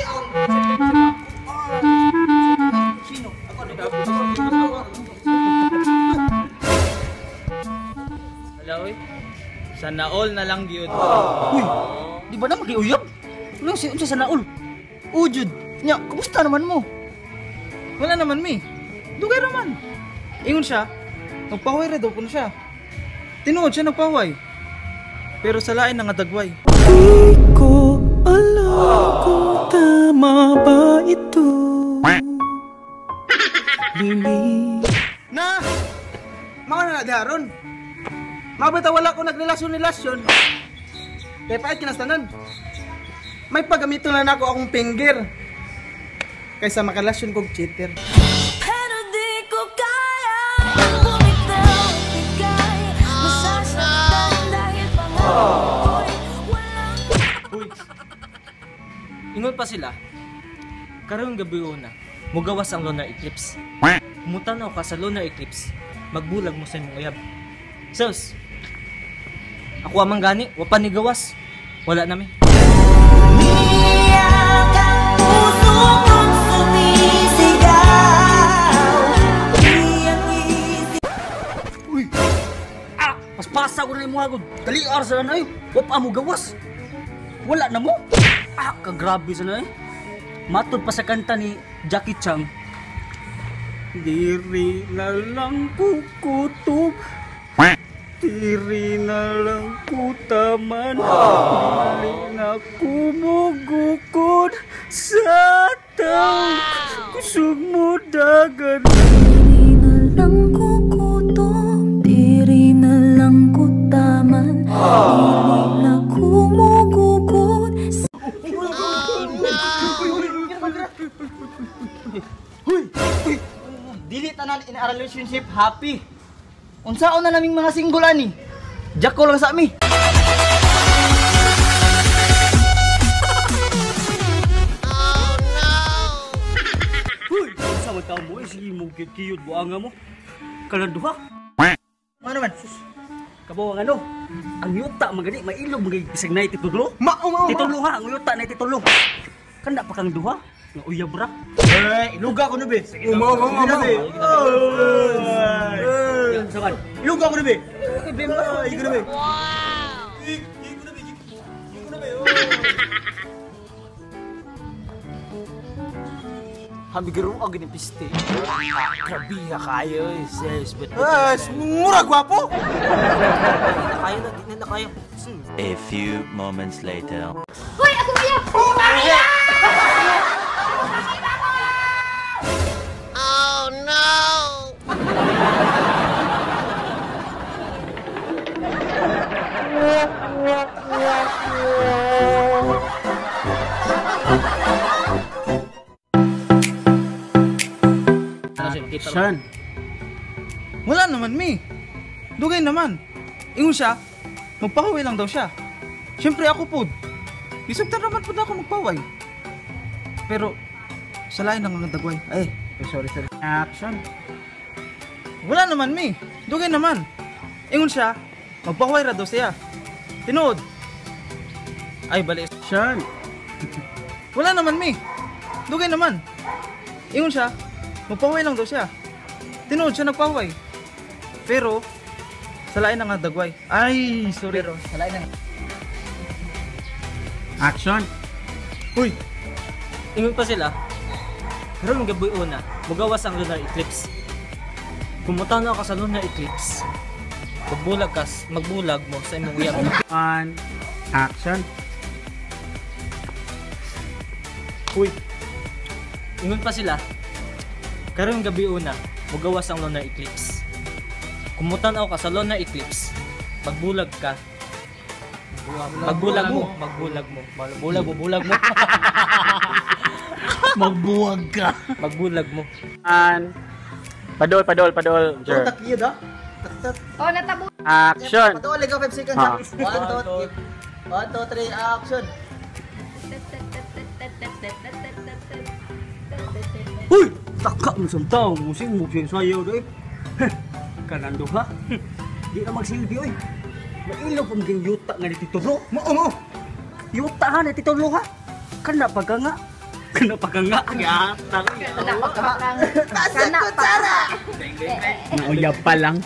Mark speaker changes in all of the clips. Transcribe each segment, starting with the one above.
Speaker 1: ang sino?
Speaker 2: Hello, oy. Sana all na lang gyud.
Speaker 1: Uy, di ba na magiuyab? Unang si unsa sana all? Ujud. Nya, kumusta naman mo?
Speaker 2: Wala naman mi. Dugay naman. Ingon siya, nagpahuway ra daw kuno siya. Tinuod siya nagpahuway. Pero sa lain na nga dagway.
Speaker 3: Di ko alam kung tama ba ito. Lili.
Speaker 1: Na! Mga na daron. Mabita wala ko nagrelasyon-relasyon. Kaya pait kinastanan. May paggamito na nako akong finger. Kaysa makarelasyon kog cheater.
Speaker 4: Pero di ko kaya bumitaw. Ika'y masasaktan dahil pangako ko'y walang.
Speaker 2: Uy. Ingon pa sila. Karong gabi una, mugawas ang lunar eclipse. Mutanaw ka sa lunar eclipse, magbulag mo sa imong uyab. Sus. Ako amang gani, wa pa ni gawas. Wala nami.
Speaker 4: Umiyak ang puso kong sumisigaw. Di ang isip.
Speaker 1: Uy! Ah! Paspasa ko na yung mga gud. Dali ar sa na eh. Wa pa mo gawas. Wala na mo. Ah, kagrabe sa na eh. Matod pa sa kanta ni Jackie Chan. Diri na lang kukutob. Diri na lang kutaman. Dili na kumugukod sa tao. Kusog mo dagan.
Speaker 4: Diri na lang kukutom, diri na lang kutaman, dili na kumugukod.
Speaker 1: Dili tanan in a relationship happy. Unsaon na naming mga single ani? Jako lang sa ami.
Speaker 5: Uy, sa man tao mo, eh, sige mo kiyod buanga mo. Kanang duha.
Speaker 1: Ano naman?
Speaker 5: Kabaw ang ano? Ang yuta magani mailog magay bisag na titulo.
Speaker 1: Mao mao.
Speaker 5: Titulo ha, ang yuta na titulo. Kana pa kang duha nga uyab ra.
Speaker 1: Eh, iluga ko na be. Umaw mao mao.
Speaker 5: Sa man.
Speaker 1: Iluga ko na be. Ay, igo na be.
Speaker 2: Hamigiro ang gini piste. Grabe ka kayo, eh. Sis, but
Speaker 1: Eh, mura gwapo.
Speaker 2: Kayo na, di na kayo.
Speaker 6: A few moments later.
Speaker 7: Hoy, ako uyab!
Speaker 5: Shan.
Speaker 2: Wala naman mi. Dugay naman. Ingon siya, magpahuway lang daw siya. Siyempre ako po. Isugtan naman po na ako magpaway. Pero sa lain ng mga dagway. Ay, sorry, sorry.
Speaker 5: Action.
Speaker 2: Wala naman mi. Dugay naman. Ingon siya, magpahuway ra daw siya. Tinuod. Ay, bali.
Speaker 5: Shan.
Speaker 2: Wala naman mi. Dugay naman. Ingon siya, magpahuway lang daw siya. Tinuod siya nagpahuway. Pero sa lain ng nga dagway. Ay, sorry.
Speaker 1: Pero sa lain ng
Speaker 5: Action.
Speaker 2: Uy! Ingon pa sila. Karong gabi una, mugawas ang lunar eclipse. Kung mutanaw ka sa lunar eclipse, magbulag ka, magbulag mo sa imong uyab.
Speaker 5: On. Action.
Speaker 2: Uy! Ingon pa sila. Karong gabi una, mugawas ang lunar eclipse. Kung mutanaw ka sa lunar eclipse, magbulag ka. Magbulag mo, magbulag mo. Magbulag mo, bulag mo.
Speaker 5: Magbuwag ka.
Speaker 2: Magbulag mo.
Speaker 5: On. Padol, padol, padol. Sure.
Speaker 1: Takiyod ha.
Speaker 7: Oh, natabo.
Speaker 5: Action.
Speaker 1: Patuloy ka 5 seconds.
Speaker 5: Ah.
Speaker 1: 1 2 3. 1 2 3 action.
Speaker 5: Uy! Taka mo sa tao mo sing mo sing sayo doy. Kanang duha. Di na magsilbi oy. Mailog pa maging yuta nga ni Tito Bro.
Speaker 1: Mao mao.
Speaker 5: Yuta ha ni Tito Bro ha. Kana pa ka nga. Kana pa ka nga agata.
Speaker 7: Kana pa ka. Kana pa.
Speaker 5: Nauyab pa lang.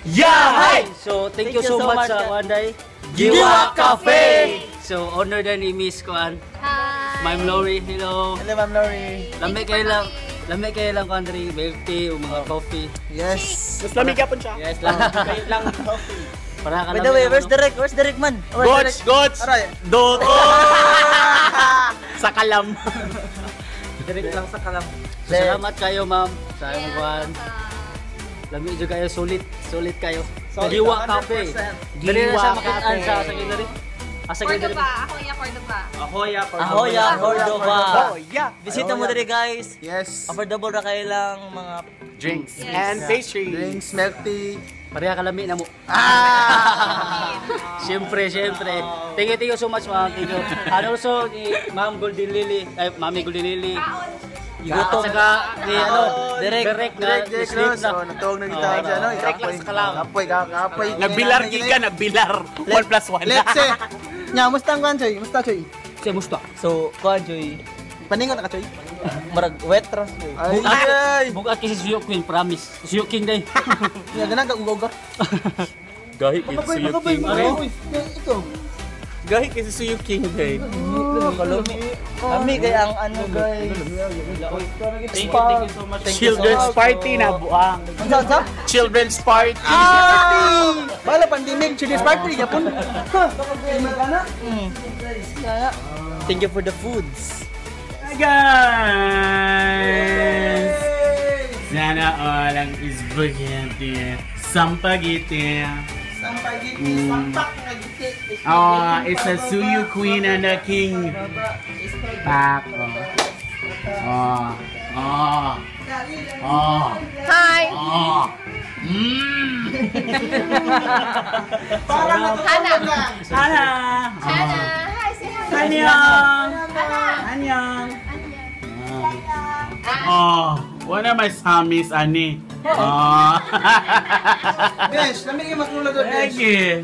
Speaker 2: Yeah! So, thank you so much sa Wanday. Giwa Cafe! So, honor na ni Miss Kuan.
Speaker 7: Hi.
Speaker 2: Ma'am Lori, hello.
Speaker 1: Hello, Ma'am Lori.
Speaker 2: Lami kayo lang. Lami kayo lang kuan diri, milk tea o mga coffee.
Speaker 1: Yes.
Speaker 5: Mas lamig ka siya.
Speaker 2: Yes lang. Kayo lang coffee. Para ka
Speaker 8: By the way, where's the rec? Where's the rec man? Where's the
Speaker 5: Gots, gots.
Speaker 1: Aray.
Speaker 5: Dot. Sa kalam.
Speaker 2: Direct lang sa kalam. So, salamat kayo, ma'am, sa imong kuan. Lami jud kayo, sulit, sulit kayo.
Speaker 1: Solid,
Speaker 2: Giwa Cafe.
Speaker 1: 100%.
Speaker 2: Dili na siya
Speaker 5: Giwa
Speaker 2: makitaan
Speaker 5: Cafe.
Speaker 2: sa sa diri. Asa diri.
Speaker 7: Cordoba. Ako iya Cordoba.
Speaker 2: Ahoya,
Speaker 8: Ahoya, Cordoba.
Speaker 5: Oh, yeah.
Speaker 8: Bisita mo diri guys.
Speaker 1: Yes.
Speaker 8: Affordable ra kayo lang mga
Speaker 5: Drinks
Speaker 7: Yes.
Speaker 5: and pastries.
Speaker 1: Drinks, milk tea.
Speaker 2: Pareha kalami na mo.
Speaker 1: Ah!
Speaker 2: Siyempre, siyempre. Thank you so much, ma'am. Thank you. And also, ni Ma'am Golden Lily, ay, Mami Golden Lily.
Speaker 8: Gutom.
Speaker 2: At saka, ni ano,
Speaker 8: Direk.
Speaker 2: Direk na,
Speaker 1: Direk, Direk
Speaker 2: sleep
Speaker 1: Cruz.
Speaker 2: na.
Speaker 1: Oh, natuog na kita siya, no?
Speaker 2: Direk lang sa kalam.
Speaker 1: Kapoy, kapoy.
Speaker 5: Nagbilar giga, nagbilar. 1 plus 1.
Speaker 1: Let's say. Nya, musta ang kuan, Choy? Musta, Choy?
Speaker 2: Siya, musta.
Speaker 8: So, kuan Joy,
Speaker 1: Paningon na ka, Choy?
Speaker 8: marag wet ra Joy.
Speaker 1: Ay, ay.
Speaker 2: Bugat kasi Suyo Queen, promise. Suyo King day.
Speaker 1: Nya, ganang ka ugaw
Speaker 5: Gahi kay
Speaker 1: Makaboy, makaboy, makaboy. Ikaw.
Speaker 5: Gahi kay Suyo King day.
Speaker 8: Kalumi. Kami kay ang ano guys.
Speaker 2: Thank you so much.
Speaker 5: Children's party na buang.
Speaker 1: Unsa, unsa?
Speaker 5: Children's party.
Speaker 1: Ah! Bala pandemic, children's party yapon. Ha. Magana?
Speaker 8: Thank you for the foods.
Speaker 5: Hi guys! Sana all ang spaghetti. Sampagiti.
Speaker 1: Sampagiti, sampak nga giti.
Speaker 5: Oh, it's a Suyu Queen and a King. Pak. Oh. Oh. Oh. Oh.
Speaker 7: Hi.
Speaker 5: Oh. Mm.
Speaker 1: Parang natutulog lang.
Speaker 5: Hana.
Speaker 7: Hana. Hi, say hi.
Speaker 5: Annyeong.
Speaker 7: Hana.
Speaker 5: Annyeong. Oh, one of my samis ani. Oh.
Speaker 1: Besh, lami kayo mas nula doon, Besh.
Speaker 5: Lagi.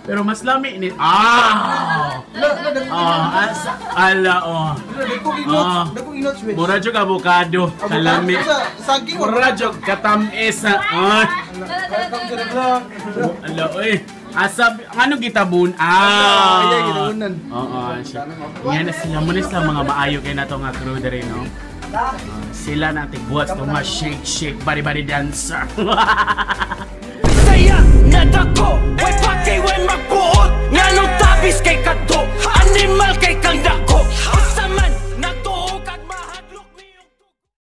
Speaker 5: Pero mas lami ni Ah! Oh, as ala oh.
Speaker 1: Dagko ginots,
Speaker 5: Ah.
Speaker 1: dagko ginots, Besh.
Speaker 5: Mura jud avocado. Kalami.
Speaker 1: Sa saging or
Speaker 5: Mura jud katamis. Ah. Ala oy. Asa ano gitabon? Ah.
Speaker 1: Ay, gitabunan.
Speaker 5: Oo, siya. Yan na sila mo na sila mga maayo kay nato nga crew diri no. Ah, sila na tigbuhat sa mga shake shake body body dancer.
Speaker 3: Saya nga dako, way pati way magbuot. Nga nung tabis kay kadto, animal kay kang dako.